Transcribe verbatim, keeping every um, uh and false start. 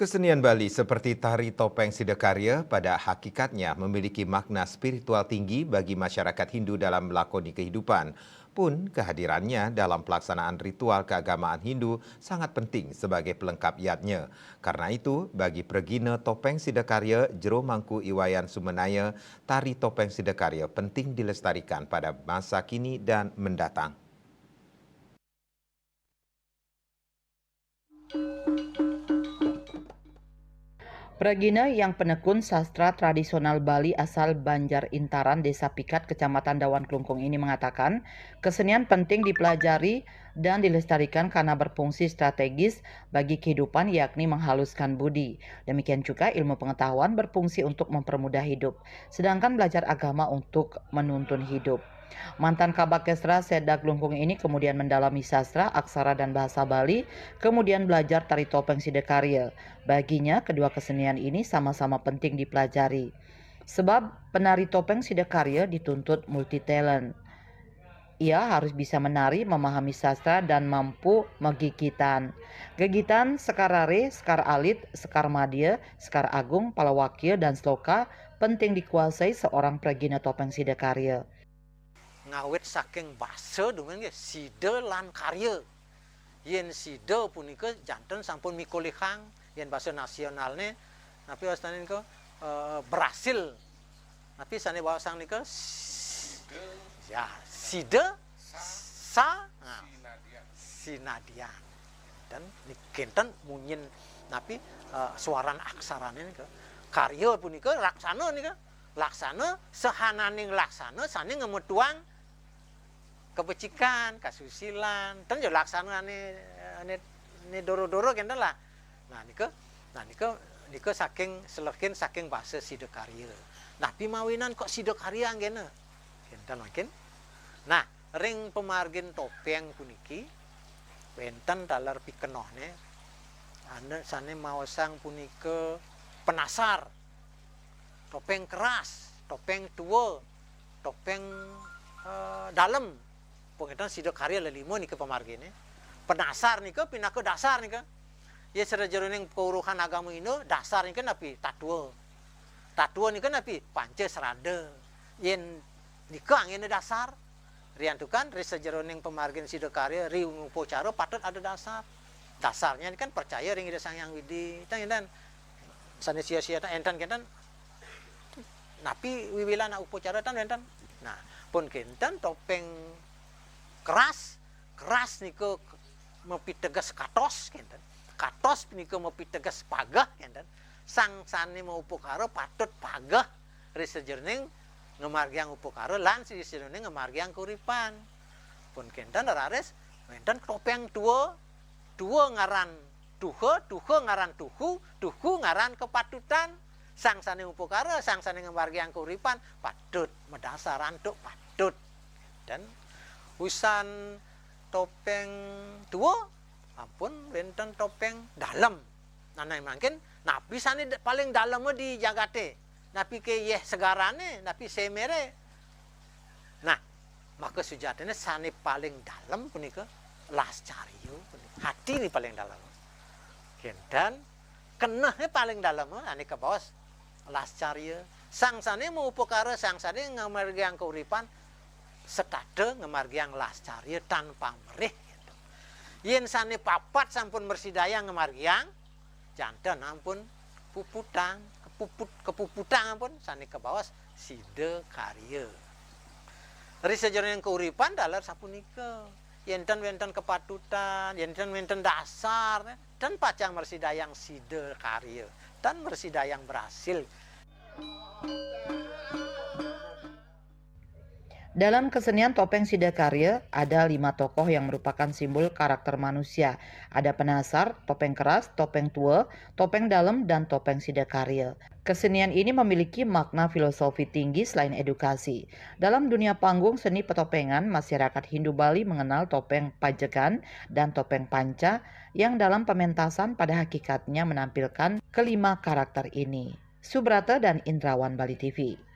Kesenian Bali seperti tari topeng Sidakarya pada hakikatnya memiliki makna spiritual tinggi bagi masyarakat Hindu dalam melakoni kehidupan. Pun kehadirannya dalam pelaksanaan ritual keagamaan Hindu sangat penting sebagai pelengkap yadnya. Karena itu, bagi Pregina Topeng Sidakarya Jero Mangku Iwayan Sumenaya, tari topeng Sidakarya penting dilestarikan pada masa kini dan mendatang. Pragina yang penekun sastra tradisional Bali asal Banjar Intaran, Desa Pikat, Kecamatan Dawan Klungkung ini mengatakan, kesenian penting dipelajari dan dilestarikan karena berfungsi strategis bagi kehidupan, yakni menghaluskan budi. Demikian juga ilmu pengetahuan berfungsi untuk mempermudah hidup. Sedangkan belajar agama untuk menuntun hidup. Mantan Kabakesra Seda Glungkung ini kemudian mendalami sastra, aksara, dan bahasa Bali, kemudian belajar tari topeng Sidakarya. Baginya, kedua kesenian ini sama-sama penting dipelajari. Sebab penari topeng Sidakarya dituntut multi talent. Ia harus bisa menari, memahami sastra, dan mampu megigitan. Gegitan Sekar Rare, Sekar Alit, Sekar Madya, Sekar Agung, Palawakya, dan Sloka penting dikuasai seorang pragina topeng Sidakarya. Ngawit saking basa dongeng nggih, sida lan karya. Yen sida punika janten sampun mikolihang, yen basa nasionalne napi wastane nika, eh, berhasil. Napi sane waosang nika? Ya, sida sa nah, sinadian. Dan ni- kenten munyin napi, eh, suaran aksarane nika. Karya punika laksana nika. Laksana sahananing laksana sane ngemetuang kebecikan, kasusilan, ten ya laksanane ane ne doro-doro kenten lah. Nah, nika nah nika nika saking selehin saking basa Sidakarya. Nah, pimawinan kok Sidakarya anggena? Kenten mangkin. Nah, ring pamargin topeng puniki wenten taler pikenohne, ane sane maosang punika penasar, topeng keras, topeng tua, topeng, eh, dalem. Pengeten Sidakarya lelima nika pamargine. Penasar nika pinaka dasar nika. Ya, sajeroning kawruhan agama Hindu, dasar nika napi? Tatwa. Tatwa nika napi? Panca srada. Yen nika anggene dasar. Riantukan ri sajeroning pamargin Sidakarya, ri upacara patut ada dasar. Dasarnya ini kan percaya ring Ida Sang Hyang Widi. Tang enten sane sia-sia ta enten kenten napi wiwilan upacara tan wenten. Nah, pun kenten topeng keras, keras nika mapiteges katos kenten. Katos nika mapiteges pageh kenten. Sang sane maupakara patut pageh ri sajeroning ngamargiang upakara lan ri sajeroning ngamargiang kauripan. Pun kenten raris wenten topeng tua, tua ngaran tuha, tuha ngaran tuhu, tuhu ngaran kepatutan. Sang sane upakara, sang sane ngamargiang kauripan, patut madasar antuk patut. Dan usan topeng tua, ampun wenten topeng dalem. Nah, nah mangkin napi sane da- paling dalem di jagate? Napi ke yeh segarane, napi semere? Nah, maka sujatine sane paling dalem punika lascarya punika. Hati ni paling dalem. Kenten kenehne paling dalem ane kabaos lascarya. Sang sane maupakara, sang sane ngamargiang kauripan setata ngamargiang lascarya tan pamrih. Yen sane papat sampun mrasidayang ngamargiang, janten ampun puputang, kepuput kepuputang ampun sane kabaos Sidakarya. Ri sajeroning kauripan taler sapunika. Yen ten wenten kepatutan, yen ten wenten dasar, ten pacang mrasidayang Sidakarya, ten mrasidayang berhasil. Dalam kesenian topeng Sidakarya, ada lima tokoh yang merupakan simbol karakter manusia. Ada penasar, topeng keras, topeng tua, topeng dalem, dan topeng Sidakarya. Kesenian ini memiliki makna filosofi tinggi selain edukasi. Dalam dunia panggung seni petopengan, masyarakat Hindu Bali mengenal topeng pajegan dan topeng panca yang dalam pementasan pada hakikatnya menampilkan kelima karakter ini. Subrata dan Indrawan, Bali T V.